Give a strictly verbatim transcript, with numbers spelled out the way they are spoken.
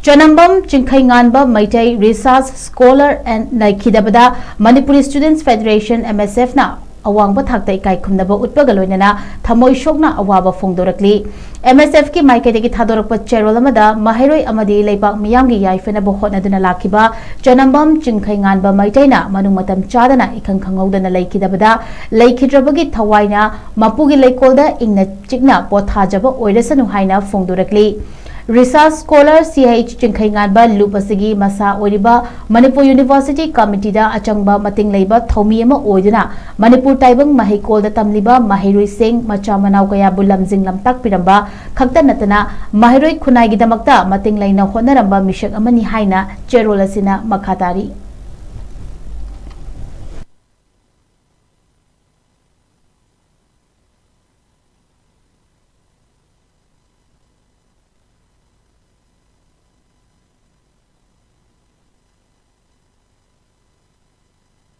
ꯆꯅꯝꯕꯝ ꯆꯤꯡꯈꯩꯉꯥꯟꯕ Meitei Research Scholar N ꯂꯩꯈꯤꯗꯕꯗ Manipur Students Federation, M S F, ꯅ ꯑꯋꯥꯡꯕ ꯊꯥꯛꯇ ꯏꯀꯥꯏ ꯈꯨꯝꯅꯕ ꯎꯠꯄꯒ ꯂꯣꯏꯅꯅ ꯊꯃꯣꯏ ꯁꯣꯛꯅ ꯑꯋꯥꯕ ꯐꯣꯡꯗꯣꯔꯛꯂꯤ꯫ M S F ꯀꯤ ꯃꯥꯏꯀꯩꯗꯒꯤ ꯊꯥꯗꯣꯔꯛꯄ ꯆꯦꯔꯣꯜ ꯑꯃꯗ ꯃꯍꯩꯔꯣꯏ ꯑꯃꯗꯤ ꯂꯩꯕꯥꯛ ꯃꯤꯌꯥꯝꯒꯤ ꯌꯥꯏꯐꯅꯕ ꯍꯣꯠꯅꯗꯨꯅ ꯂꯥꯛꯈꯤꯕ ꯆꯅꯝꯕꯝ ꯆꯤꯡꯈꯩꯉꯥꯟꯕ ꯃꯩꯇꯩꯅ ꯃꯅꯨꯡ ꯃꯇꯝ ꯆꯥꯗꯅ ꯏꯈꯪ ꯈꯪꯍꯧꯗꯅ ꯂꯩꯈꯤꯗꯕꯗ ꯂꯩꯈꯤꯗ꯭ꯔꯕꯒꯤ ꯊꯋꯥꯏꯅ ꯃꯄꯨꯒꯤ ꯂꯩꯀꯣꯜꯗ ꯏꯪꯅ ꯆꯤꯛꯅ ꯄꯣꯊꯥꯖꯕ ꯑꯣꯏꯔꯁꯅꯨ ꯍꯥꯏꯅ ꯐꯣꯡꯗꯣꯔꯛꯂꯤ꯫ Research Scholar C H Chingkheinganba ꯂꯨꯞ ꯑꯁꯤꯒꯤ ꯃꯁꯥ ꯑꯣꯏꯔꯤꯕ ꯃꯅꯤꯄꯨꯔ University Committee ꯗ ꯑꯆꯪꯕ ꯃꯇꯤꯡ ꯂꯩꯕ ꯊꯧꯃꯤ ꯑꯃ ꯑꯣꯏꯗꯨꯅ ꯃꯅꯤꯄꯨꯔ ꯇꯥꯏꯕꯪ ꯃꯍꯩꯀꯣꯜꯗ ꯇꯝꯂꯤꯕ ꯃꯍꯩꯔꯣꯏꯁꯤꯡ, ꯃꯆꯥ ꯃꯅꯥꯎ ꯀꯌꯥꯕꯨ ꯂꯝꯖꯤꯡ ꯂꯝꯇꯥꯛꯄꯤꯔꯝꯕ ꯈꯛꯇ ꯅꯠꯇꯅ ꯃꯍꯩꯔꯣꯏ ꯈꯨꯟꯅꯥꯏꯒꯤꯗꯃꯛꯇ ꯃꯇꯤꯡ ꯂꯩꯅ ꯍꯣꯠꯅꯔꯝꯕ ꯃꯤꯁꯛ ꯑꯃꯅꯤ ꯍꯥꯏꯅ ꯆꯦꯔꯣꯜ ꯑꯁꯤꯅ ꯃꯈꯥ ꯇꯥꯔꯤ꯫